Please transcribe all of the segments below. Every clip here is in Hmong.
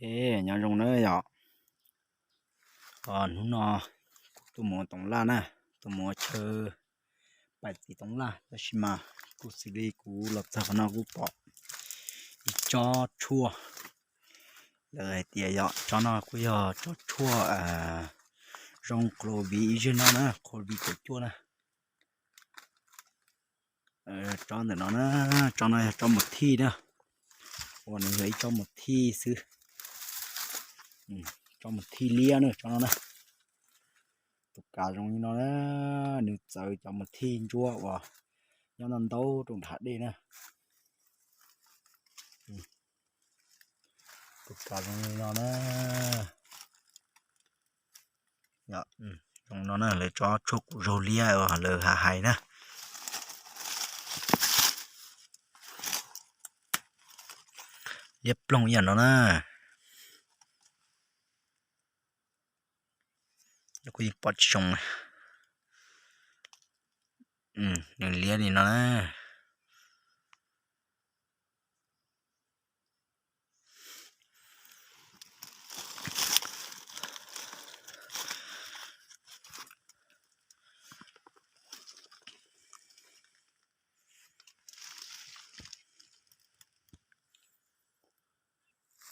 Nyob zoo na yom. Hnub no kuv tuaj mus ua toov laj na, tuaj mus ua chaw pais txiv toov laj, tab sis mas kuj xws li kuv los txog qhov no kuj pom ib tsob tshuaj. Lawv hais tias yog tsob no kuj yog tsob tshuaj zoo qhov viv ib zej no na, qhov viv kaum cuaj na. Tsob ntawm no na, tsob no yog tsob mus thij na, uas nws yog ib tsob mus thij xwb. Tsob mus thij liab na tsob no na. Tus kav zoo li no na, nws txawv cov mus thij ntsuab uas nyob ntau ntau rau nram hav dej na. Tus kav zoo li no na. Zoo no na, lawv tsob tshuaj kuv zaug liab uas lawv hais na. Liab ploog ib yam no na. Kuj yeej pom tsis zoo, nws liab li no na.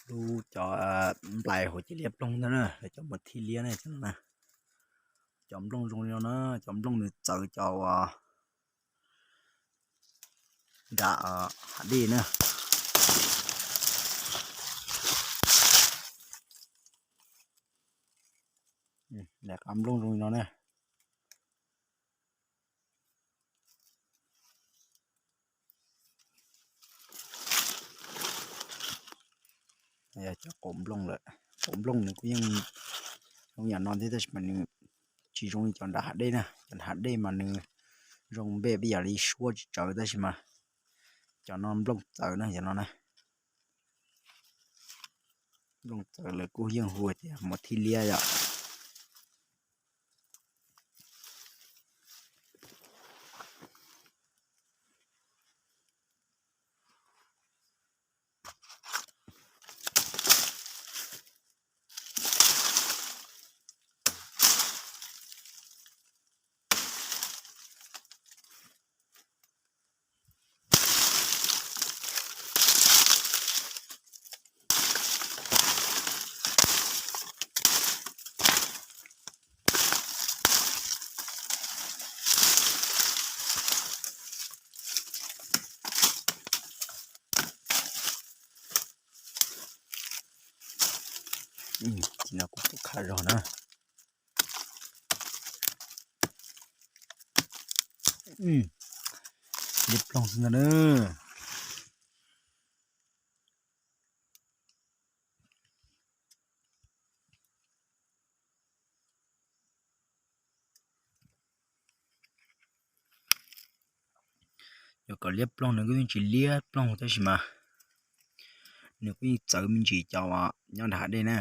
Lub cov nplai hauv ces liab ploog ntag na, cov mus thij liab na, cov no na. Cov nplooj zoo li no na, cov nplooj nws txawv cov uas nram hav dej na. Lawv qab nplooj zoo li no na. Cov qaum nplooj lawm, qaum nplooj nws kuj yeej zoo yam no thiab tab sis mas nws tsis zoo li cov nram hav dej na. Cov nram hav dej mas nws zoo npej pib yam li suab tsis tsawv tab sis mas cov no nplooj txawv na, cov no na. Nplooj txawv lawv kuj yeej hu tias mus thij liab yom. Ces no kuv tus khav zog na. Liab ploog xwb ntag na. Yog kom liab ploog nws kuj yeej tsis liab ploog tab sis mas nws kuj yeej txawv me ntsis cov nyob nram hav dej na.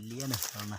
Liab na, no na.